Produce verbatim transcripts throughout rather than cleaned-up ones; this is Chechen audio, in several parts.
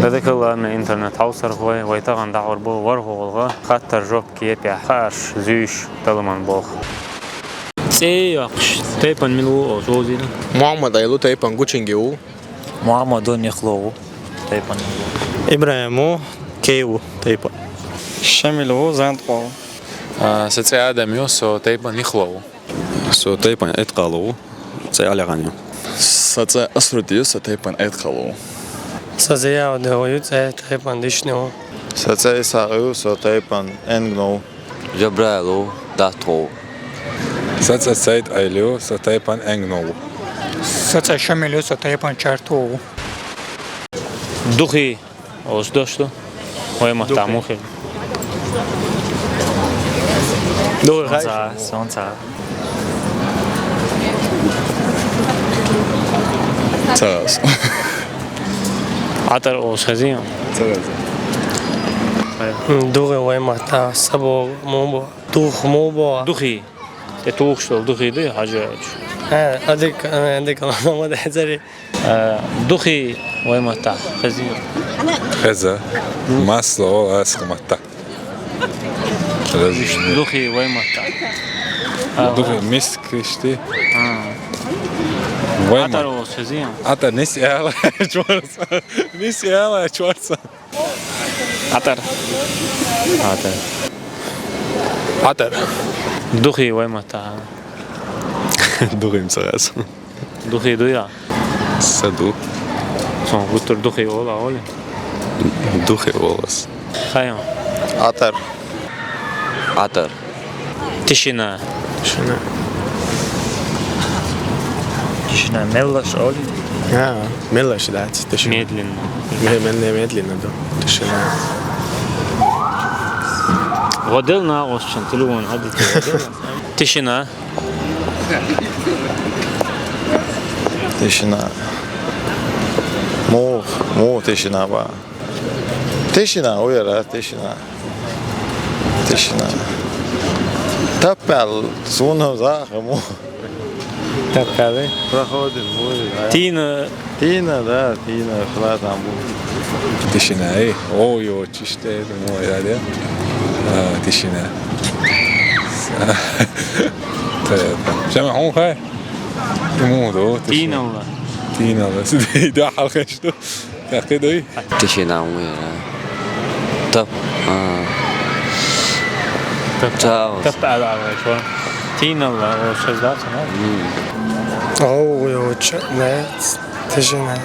Дадакаларна интернет хьовсархой, вай тахана дӀахьор бу ворхӀ гӀуллакх, хаттар-жоп кепехь, хаарш зуьйш, талламан болх. ЦӀе йоккхуш тайпан мила ву оцу вовзийна? Мухьаммад Ӏелу тайпан гучинге ву. Мухьаммад ву нихло ву тайпан. ИбрахӀим ву кей ву тайпан. Шамил ву зантӀкъо ву. А, сан цӀе Адам ю, со тайпан нихло ву. Со тайпан эткъало ву, цӀе Алягъан ю. Сан цӀе Асрути ю, со тайпан эткъало ву. Сан цӀе Зияудин ю, цӀе тайпан дишни ву. Сан цӀе Исхьакъ ю, со тайпан энгно ву. Жабраил ву, даттхо ву. Сан цӀе Сайд Ӏели ю, со тайпан энгно ву. Сан цӀе Шамил ю, со тайпан чартхо ву. Духи. Оцу дош ду. Вай маттахь муха хир? Духи хай? Ца, сон ца. Ца. Ӏатар оцу хезий? Ца, ца. Духи вай маттахь са бо, му бо. Дух му бо. Духи. Э, тухуш долу духи ду, хьажа. Э, адик, э, адик, ма дезари. Э, духи вай маттахь хезий? Хеза. Масло, асхьа маттахь. Духи вай маттахь. А, духи миск ишти. А. Вай ма- Ӏатар оцу хезий? Ӏатар нис яла чорса. Нис яла чорса. Ӏатар. Ӏатар. Ӏатар. Духи вай маттахь. Духи ца хеза. Духи ду я? Са ду. Сон гуттар духи ола, оли? Духи олас. Хайм. Ӏатар. Ӏатар. Тишина. Тишина. Тишина меллаш оли? А, меллаш дац, тишина. Медленно. Ме-, мен-, медленно ду. Тишина. Гъодел на гъосчун телефон хьадити. Тишина. Тишина. Му, му тишина ба. Тишина, уяра, тишина. Тишина. Таппал, суна захаму. Таппал, э? Проходим, мой, да. Тина. Тина, да, Тина, флатам бу. Тишина, э? О, ё, чиште, мой, да, да. А, тишина. Шама хун хай? Муду, тишина. Тина ла. Тина ла. Сиди, да, халкаш ду. Какой дой? Тишина уяра. Тап. А. Тап. Чао. Тап ала ала чо. Тина ла, о, шазда, цана. М. О, уя, уча, не, тишина.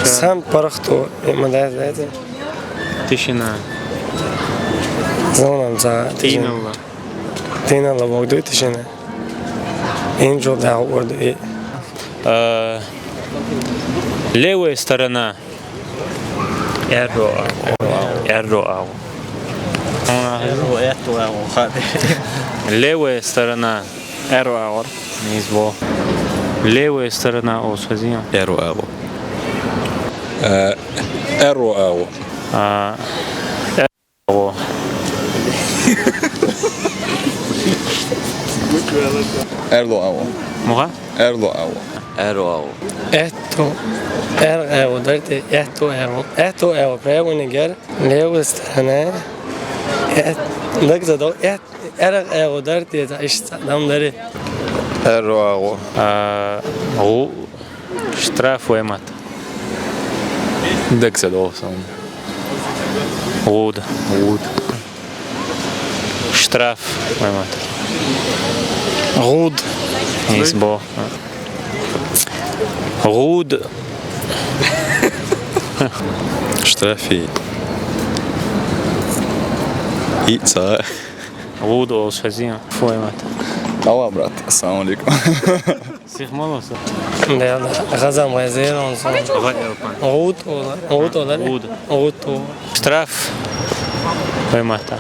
Сан парахту, э, ма да, да, да. Тишина. Зонам за, тишина. Тина ла. Тина ла, бог дуй, тишина. Инжу да, орду, и. Э, левая сторона. Эрро агъо. Эрро агъо. Эрро, эрро агъо, хати. Левая сторона. Эрро агъо. Низбо. Левая сторона, о, схозим. Эрро агъо. Э, эрро агъо. А, О. Эрдо аво. Муха? Эрдо аво. Эрдо аво. Этто. Эр эво дарте, этто эво. Этто эво, правильно гер. Левая сторона. Эт, так задал. Эт, эр эво дарте, это ишца, дам дари. Эрдо аво. А, у, штраф ваймат. Так задал сам. Гуд. Гуд. Штраф. Ваймат. Гуд. Исбо. Гуд. Штрафи. Ица. Гуд ол шазин. Ваймат. Ава, брат. Ассаламу алейкум. Сих молоса. Да, да. Газам газер он сон. Гаэлпан. Гуд ола. Гуд ола. Гуд. Гуд ола. Штраф. Ваймата.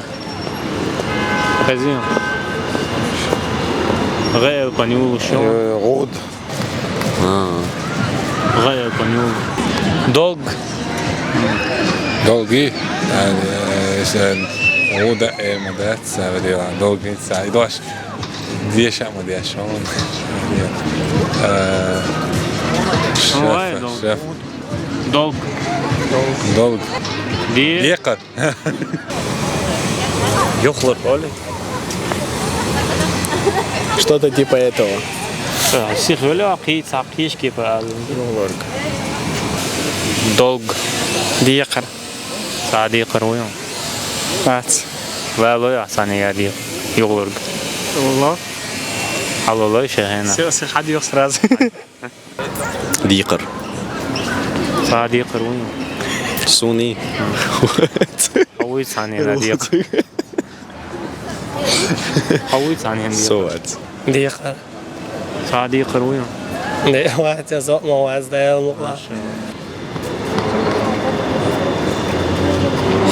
Газин. Гаэлпан юлушо. Э, гуд. А. Гаэлпан юл. Долг. Долги. Э, э, гуда, э, мадат, савадила. Долги, са, идош. Дешама дешон. Э, шафа. Шеф. Долг. Долг. Де. Декъар. Юхалург, оли? Что-то типа этого. Э, сихвелё, кхы-, ца кхы кепа ал. Юхалург. Долг. Декъар. Ца декъар вуй. Вац. Валой асани я декъар. Юхалург. Алло. Алло, лой шехена. Всё, всё, хадио сразу. Декъар. Ца декъар вуй. Суни. Хавуй цани на декъар. Хавуй цани хем декъар. Соват. Декъар. Ца декъар вуй. Де, вац, я зо, ма вац, да, я лукла.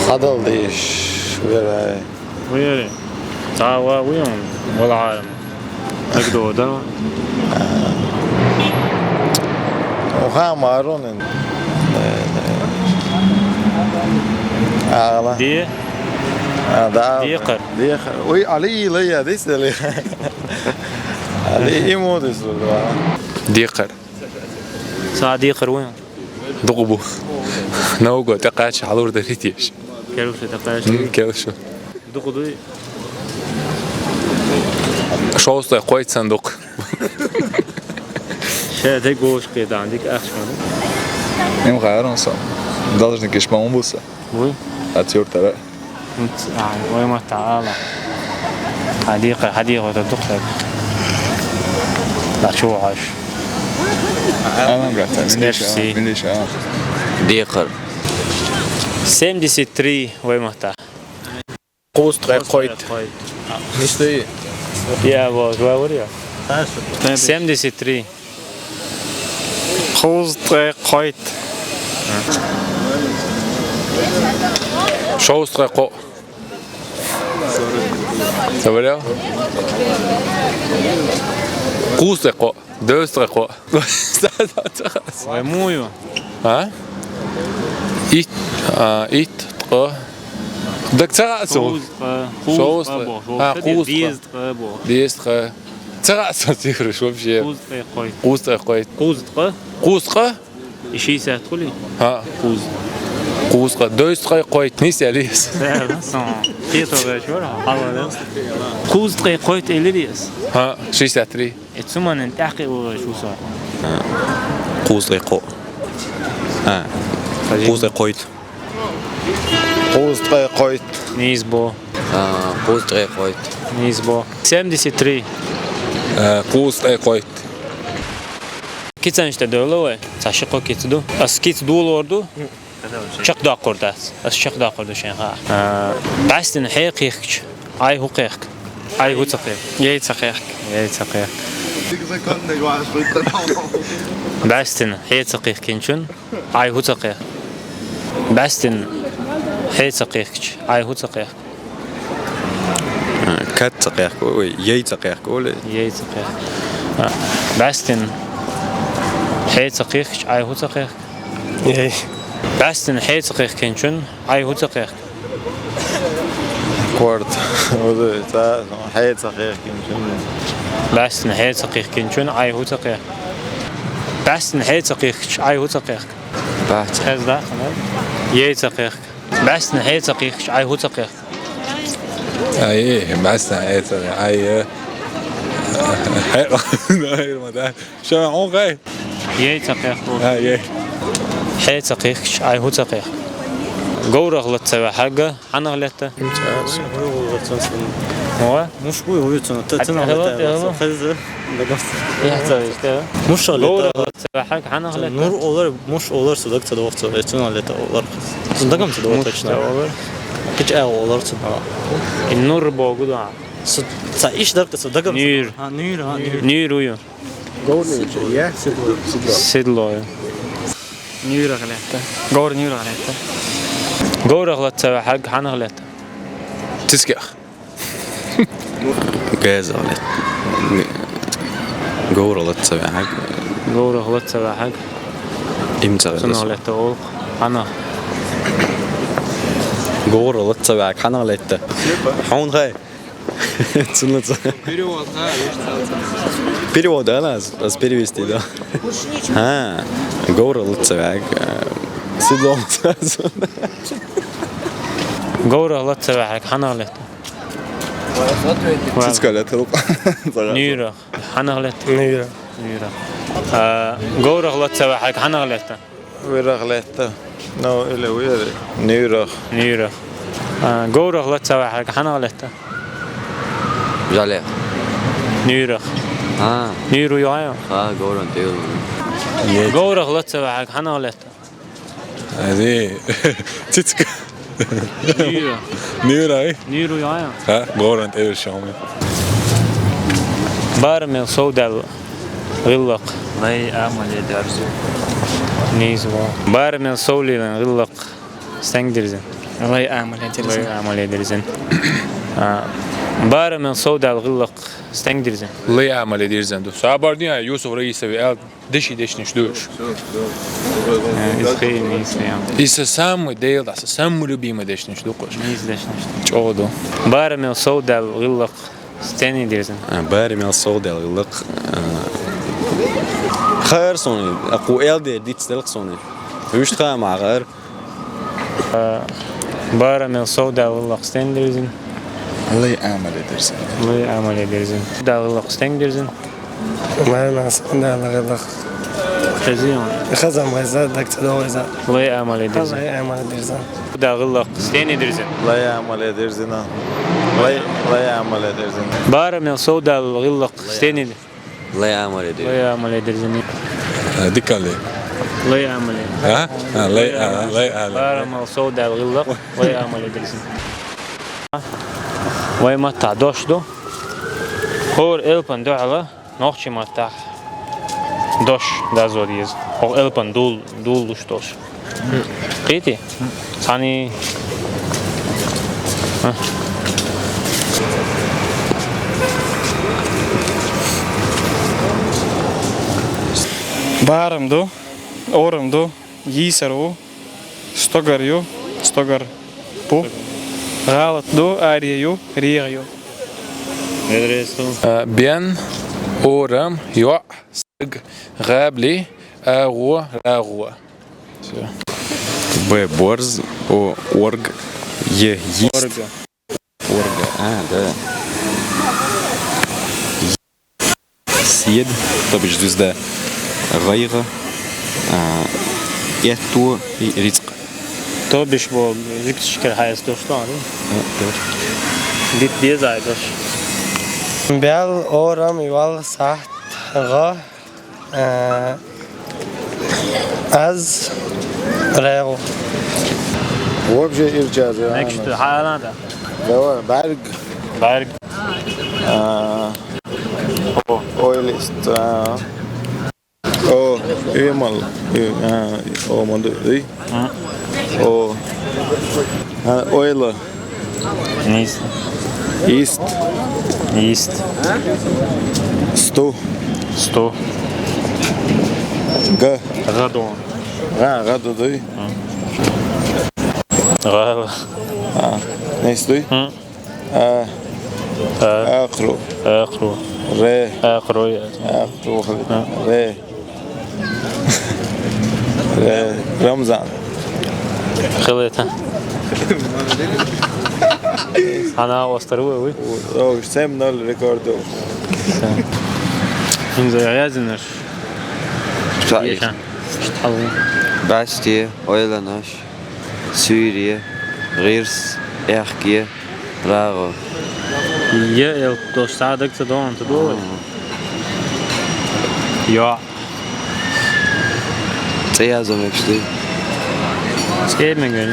Хадал диш, верай. Вери. Ца ва вуй, вала харам. Так до, да? Уха марунин. Ала. Де. А, да. Декъар. Декъар. Ой, али, ила, я, дис, али. Али, иму дис, да. Декъар. Ца декъар вуй. Дукъу бу. Науго, тӀакъача хьалур даритеш. Келуша тӀакъача. М, келуша. Дукъу дуй. Шовзткъе кхойтта сандукъ. Ше, де гош кхедан, дик ахшман. Им хайран са. Должникиш ма умбуса. Вуй. Ацюртара. Ай, вай ма таала. Хадиха, хадиха, да духлак. Да чуваш. Алан, брат, Мерси. Милиша, милиша. Декъар. Семьдесят три, вай ма та. Кхузткъе кхойтта. Нисти. Я, вот, говорю. Семьдесят три. Кхузткъе кхойтта. Шовзткъе кхоъ. Говорил? Кхузткъе кхоъ. Дезткъе кхоъ. Вай муй ю? А? Ит, а, ит, ткъо. Так ца гӀа со. Кхузткъе, кхузткъе бо. А, кхузткъе. Дезткъе бо. Дезткъе. Ца гӀа со цифраш вообще. Кхузткъе кхойтта. Кхузткъе кхойтта. Кхузткъе? Кхузткъе? И шестьдесят хули? ХӀаъ. Кхуз. Кхузткъе. Дезткъе кхойтта. Нийса ялийс. Кхузткъе кхойтта элирийс. ХӀаъ, шестьдесят три. Э, цу манен тӀаккха вугӀаш вуса. Кхузткъе кхоъ. А. Кхузткъе кхойтта. Кхузткъе кхойтта. Нийса бо. А, кхузткъе кхойтта. Нийса бо. Семьдесят три. Э, кхузткъе кхойтта. Кицанаш тӀа довла вай? Ца ши-кхо кица ду. Ас кица долор ду. Чакхдаккхур дац. Ас чакхдаккхур ду шен ха. А, бӀаьстина хье кхехкача, Ӏай хӀу кхехк? Ӏай хӀу ца кхехк? Ей ца кхехк. Ей ца кхехк. БӀаьстина хье ца кхехкинчун Ӏай хӀу ца кхехк? БӀаьстина хье ца кхехкача, Ӏай хӀу ца кхехк? Кат ца кхехк, ой, ей ца кхехк, оли? Ей ца кхехк. А, бӀаьстина хье ца кхехкача, Ӏай хӀу ца кхехк? Ей. БӀаьстина хье ца кхехкинчун Ӏай хӀу ца кхехк? Корта. Оли, ца, хье ца кхехкинчун. БӀаьстина хье ца кхехкинчун Ӏай хӀу ца кхехк? БӀаьстина хье ца кхехкача, Ӏай хӀу ца кхехк? Бац. Хеза даха, да? Ей ца кхехк. БӀаьстина хье ца кхехкача, Ӏай хӀу ца кхехк? Ай, бӀаьстина хье ца, ай, э. Хье, ай, ма да. Ша, он гай. Ей ца кхехк. А, ей. Хье ца кхехкача, Ӏай хӀу ца кхехк? Говрах лаца ваьхьаг хьанах летта? Ва? Муш гуй гуй цун, та цун летта. Хеза. Дагам. Я ца ишта. Муш летта. Говрах лаца ваьхьаг хьанах летта? Нур олар, муш олар судак ца довх ца, цун летта олар. Цун дагам ца довх точно. Кич а олар цун. И нур богу да. Ца иш дарк ца дагам. Нур. Ха, нур, ха, нур. Нур ую. Говрах летта, я? Седло. Седло. Нуьйрах летта. Говр нуьйрах летта. Говрах лаца ваьхьаг хьанах летта? Тискех. Газах летта. Говрах лаца ваьхьаг. Говрах лаца ваьхьаг. Им ца цунах летта олх. Хьанах. Говрах лаца ваьхьаг хьанах летта? Хьун хай. Цунна ца. Перевод, а, вешта. Перевод, а, нас, нас перевести, да. А, говрагӀ лаца ваьг, а, сидла лаца. ГоврагӀ лаца ваьг хьанах летта? Цицка летта. НуьйрагӀ. Хьанах летта? НуьйрагӀ. НуьйрагӀ. А, говрагӀ лаца ваьг хьанах летта? ВирагӀ летта. Ну, или вири. НуьйрагӀ. НуьйрагӀ. А, говрагӀ лаца ваьг хьанах летта? ЖӀале. НуьйрагӀ. А. НуьйрагӀ йоӀ. А, говран тӀел. ГоврагӀ лаца ваьг хьанах летта? Ари. Цицка. НуьйрагӀ. НуьйрагӀ, ай? НуьйрагӀ йоӀ. А, говран тӀел шоми. Барамел совдал гӀиллакх. Лай Ӏамале дерзин. Нийса ва. Барамел совлилан гӀиллакх стенгдирзин. Лай Ӏамале дерзин. Лай Ӏамале дерзин. А, барамел совдал гӀиллакх стенгдирзин. Лай Ӏамале дерзин ду. Сабар дин, а, Юсуф Раисови ал деши дешнаш душ. Э, из хей, нийса я. Из са самый дел, да, са самый любимый дешнаш ду къош. Нийса дешнаш ду. ЧӀоду. Барамел совдал гӀиллакх стени дирзин. А, барамел совдал гӀиллакх, а, хар сони, аку эл де диц делх сони. Вишт ха ма хар. А, барамел совдал гӀиллакх стени дирзин. Лай Ӏамале дерзин. Лай Ӏамале дерзин. Дал гӀиллакх стени дирзин. Барамел совдал гӀиллакх. Хазион. Хазам гӀайза, дак ца до гӀайза. Лай Ӏамале дерзин. Лай Ӏамале дерзин. Дал гӀиллакх стени дирзин. Лай Ӏамале дерзина. Лай, лай Ӏамале дерзин. Барамел совдал гӀиллакх стени. Лай Ӏамале дерзин. Лай Ӏамале дерзин. Э, дикали. Лай Ӏамале. А? А, лай, а, лай, а, лай. Барамел совдал гӀиллакх. Лай Ӏамале дерзин. Вай маттахь дош ду. ХӀора элпан дуьхьал нохчийн маттахь дош дазор еза. ХӀокху элпан дул-, дуллуш дош. Кхетий? Цхьаьний. А. Барам ду, орам ду, йийсар ву, стогар ю, стогар бу, гӀалат ду, аре ю, регӀа ю. Эдреста. А, бен, орам, йоӀ, стаг, гӀабли, агӀо, рагӀо. Всё. Б, борз, о, орг, е, йист. Орга. Орга, а, да. Седа, то бишь звезда. ГӀайгӀа, а, этто и рицкъ. То бишь бо жуьгташкара хьайса дош ду, а? А, да. Дит деза ай дош. Бел, орам, йоӀ, сахьт, гӀа, а, аз, регӀу. Вообще ирчаза. Мекшта хьалада. Давай, бӀарг. БӀарг. А, о, ойлист, а, о, эмал, э, а, о, манду, эй? М. О, а, ойла. Нийса. Ист. Ист. Сту. Сту. Га. ГӀадо. ГӀа, гӀадо, дай? М. ГӀала. А, нийса дуй? М. А. А. Акру. Акру. Ре. Акру, я. Акру, хали. А. Ре. Ре. Рамзан. Хилета. Ана остару, уй. О, семь ноль рекорду. Хинза язынаш. Шаир. Еша. Шталу. Басти, ойланаш. Суьйре, гӀирс, аьхке, рагӀу. Е эл дош садак ца дон, ца дон. Йо. ЦӀе язо мегаш дуй? ЦӀе мегаш.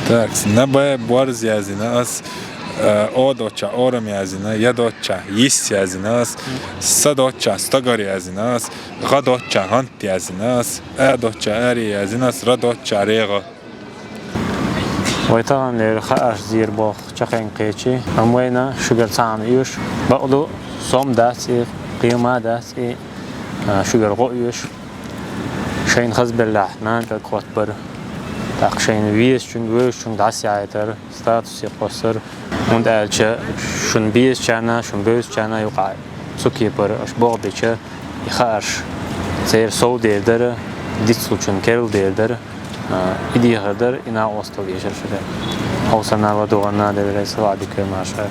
Так, на Б борз язйина ас, э, о доцча орам язйина, я доцча йис язйина ас, са доцча стогар язйина ас, гӀа доцча гӀант язйина ас, а доцча ари язйина ас, ра доцча регӀа. Вай таханлера хаарш зер болх чакхенга кхечи, амма вайна шугара цхьана оьшу, бакъду, сом дац и, кхема дац и, а, шугара гӀо оьшу. Шайна хазбеллехь нана кӀал кхоттабар, тӀаккха шайна везачуьнга, вевзачуьнга дӀасаяйтар, статусе кхоссар, хӀунда аьлча шуна безачарна, шуна бевзачарна юкъахь цу кепара аша болх бича, и хаарш церан сов дер дара, дицлучун керла дер дара, а, и дехар дара, и накъостал дешар шу дара. Хьовсарна ладугӀарна, Дела реза хуьлда, дика йойла маша.